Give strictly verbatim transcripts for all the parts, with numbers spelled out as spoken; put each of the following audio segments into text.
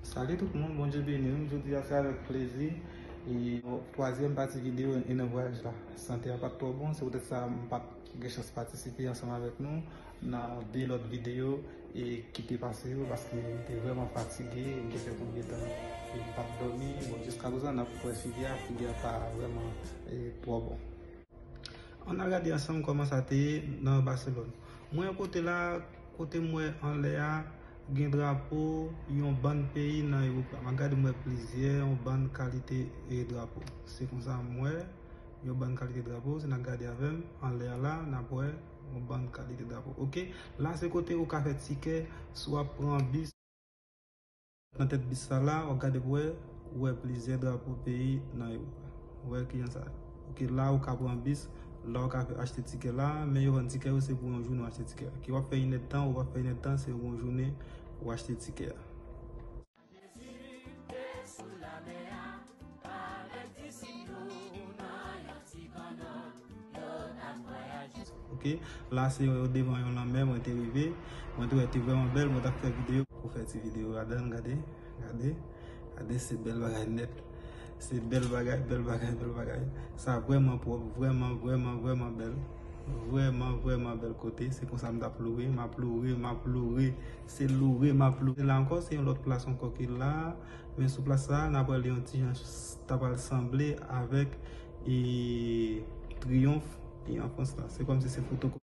Salut tout moun, Bondye beni nou. Jodi a se avèk plezi e twazyèm pati videyo e nan vwayaj la. Sante a pa t twò bon, se poutèt sa m pa t gen chans patisipe ansanm avèk nou nan de lòt videyo e ki te pase yo, paske m te vrèman fatige, m te fè konbyen tan e m pa t dòmi. Bon, jiska prezan n ap wè figi a, figi a pa vrèman e twò bon. Ann al gade ansanm kòman sa te ye nan Baselòn. Mwen kote la, kote m wè anlè a, gen drapo yon bann peyi nan Ewòp la. M ap gade, m wè plizyè, yon bann kalite e drapo. Se konsa m wè yon bann kalite drapo. Si n ap gade avè m anlè a la, n ap wè yon bann kalite drapo. Oke, la se kote ou ka fè tikè si w ap pran bis. Nan tèt bis sa la, w ap gade pou wè, ou wè plizyè drapo peyi nan Ewòp la. Ou wè kijan sa ye. Oke, la ou ka pran bis, la ou ka fè achte tikè la, men yo vann tikè yo se pou yon jounen w achte tikè a. Ke w ap fè inèdtan, ou p ap fè inèdtan, se yon jounen ou achte tikè a. Oke, la se yo devan yon lanmè, mwen te rive, mwen te wè te vrèman bèl, mwen t ap fè videyo pou fè ti videyo ladan, gade, gade, gade, se bèl bagay nèt. Se bèl bagay, bèl bagay, bèl bagay. Sa vrèman pwòp, vrèman, vrèman, vrèman bèl. Vrèman, vrèman bèl kote. Se konsa m t ap loure, m ap loure, m ap loure. Se loure, m ap loure. La ankò, se yon lòt plas ankò ki la. Men sou plas sa, n ap wè li yon ti jan s-, ta pral sanble avèk e Triyonf ki an Frans la. Se kòmsi se fotokopi.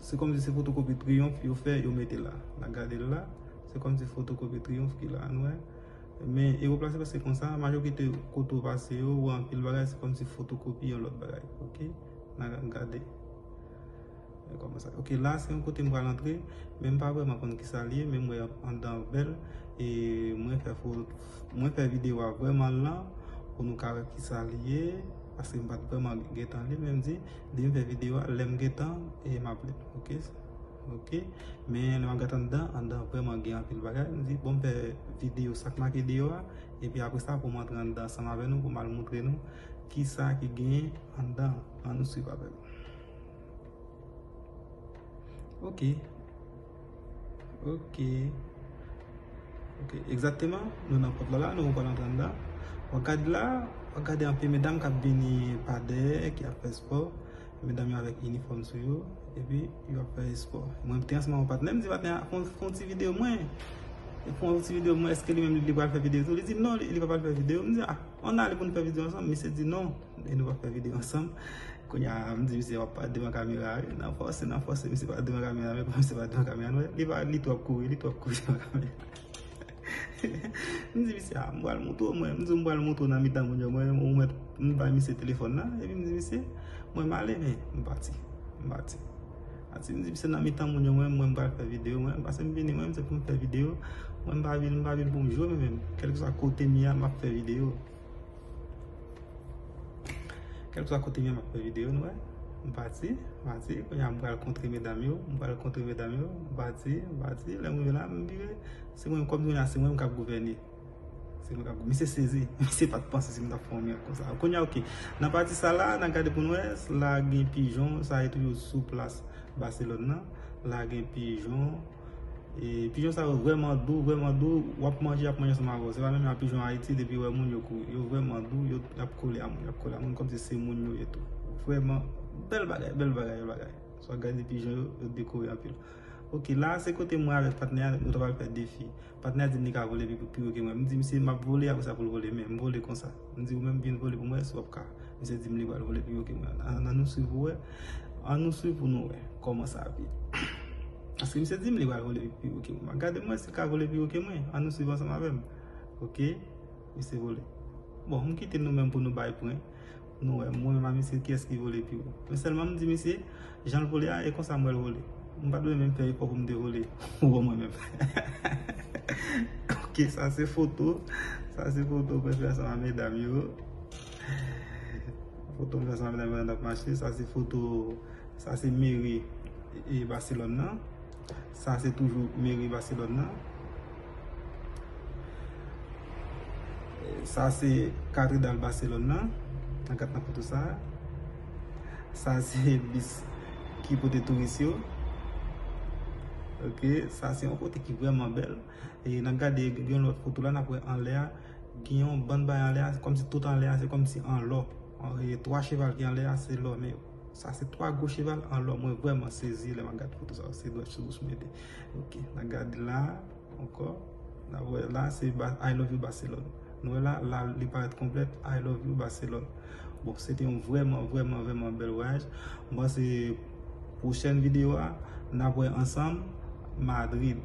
Se kòmsi se fotokopi Triyonf yo fè, yo mete la. N a gade l la. Se kòmsi fotokopi Triyonf ki la, nou wè. Men Ewòp la se pase konsa, majorite kote w pase yo, ou wè anpil bagay, se kòmsi fotokopi yon lòt bagay. Oke? N a gade. E kòman sa? Oke, la se yon kote m pral antre, men m pa vrèman konn kisa l ye, men m wè anndan bèl, e mwen fè fo-, mwen fè videyo a vrèman lan, pou nou ka wè kisa l ye, paske m pa t vrèman gentan li, men m di, depi m fè videyo a, lè m gentan, e m ap li l, oke? Oke? Men lè m ap gade anndan, anndan vrèman gen anpil bagay, m di, bon, m fè videyo sa k make deyò a, epi apre sa, pou m antre anndan ansanm avè nou, pou m al moutre nou kisa ki genyen anndan. Ann nou swiv avè m. Oke. Oke. Oke, egzakteman, nou nan pòt la la, nou pral antre anndan. W ap gade la, w ap gade anpil medam k ap vini pa dèyè, ki ap fè spò. Medam yo avèk inifòm sou yo, epi yo ap fè spò. Mwen te ansanm ak yon patnè, m di patnè a, fè yon, fè yon ti videyo mwen. Fè yon ti videyo mwen, èske li menm li pral fè videyo tou? Li di non, li, li pa pral fè videyo. M di, a, ann ale pou n fè videyo ansanm. Misye di non, e nou pa fè videyo ansanm. Kounye a, m di misye, w ap parèt devan kamera wi. Nan fòse, nan fòse, misye parèt devan kamera, men kòm misye parèt devan kamera, nou wè, li pa, li twò kouri, li twò kouri devan kamera. M di misye, a, m pral moutre w, mwen, m di w m pral moutre w nan mitan moun yo, mwen, ou mèt, m bay misye telefòn nan, epi m di misye, mwen, m ale, men m pati, m pati. Ati, m di misye nan mitan moun yo, mwen, mwen, m pral fè videyo, mwen, paske m vini, mwen, se pou m fè videyo, mwen, m pa vin, m pa vin pou m jwe, men, men, kèlkeswa kote m ye a, m ap fè videyo. Kèlkeswa kote m ye, m ap fè videyo, nou wè. M pati, m pati. Kounye a, m pral kontre medam yo. M pral kontre medam yo. M pati, m pati. Lè m rive la, m vire. Se mwen, kòm kounye a, se mwen k ap gouvène. Se mwen k ap, misye sezi. Misye pa t panse si m t ap fè yon mèg konsa. Kounye a, oke. Nan pati sa la, n a gade pou n wè. La gen pijon. Sa e toujou sou plas Baselòn nan. La gen pijon. E pijon sa yo vrèman dou, vrèman dou. W ap manje, y ap manje ansanm avè w. Se pa menm jan pijon Ayiti, depi w wè moun yo kouri. Yo vrèman dou, yo, y ap kole a moun, y ap kole a moun, kòmsi se moun yo ye tou. Vrèman, bèl bagay, bèl bagay, bèl bagay. Sa w gade pijon yo, yo dekore anpil. Oke, la se kote mwen avèk patnè a, nou ta pral fè defi. Patnè a di m li ka vole pi, pi wo ke mwen. M di misye, m ap vole, apre sa pou l vole, men m vole konsa. M di ou menm vin vole pou mwen, si w ap ka. Misye di m li pral vole pi wo ke mwen. Ann, ann nou swiv pou wè. Ann nou swiv pou nou wè kòman sa ap ye. Paske misye di m li pral vole pi wo ke mwen. Gade mwen si l ka vole pi wo ke mwen. Ann nou swiv ansanm avè m. Oke? Misye vole. Bon, m kite nou menm pou nou bay pwen. Nou wè, mwen menm a misye, kiyès ki vole pi wo. Men sèlman m di misye, jan l vole a, e konsa mwen l vole. M pa t bezwen menm fè efò pou m te vole. Ou wè mwen menm. Oke, sa se foto. Sa se foto mwen fè ansanm a medam yo. Foto mwen fè ansanm a medam yo pandan n ap mache. Sa se foto, sa se meri e Baselòn nan. Sa se toujou meri Baselòn nan. Sa se katedral Baselòn nan. N a gad nan foto sa. Sa se bis ki pote touris yo. Ok, sa se yon kote ki vrèman bèl. E n ap gade gen yon lòt foto la, n ap wè anlè a, gen yon bann bagay anlè a, se kòmsi tout anlè a, se kòmsi an lò. E twa cheval ki anlè a, se lò, men sa se twa gwo cheval an lò. Mwen vrèman sezi lè m ap gade foto sa, se dwèt sou bouch mwen mete. Ok, n ap gade la ankò. N ap wè la, se Ba- I love you Barcelone. Nou wè la, la li parèt konplèt, I love you Barcelone. Bon, se te yon vrèman, vrèman, vrèman bèl vwayaj. M panse pwochèn videyo a, n ap wè ansanm Madrid.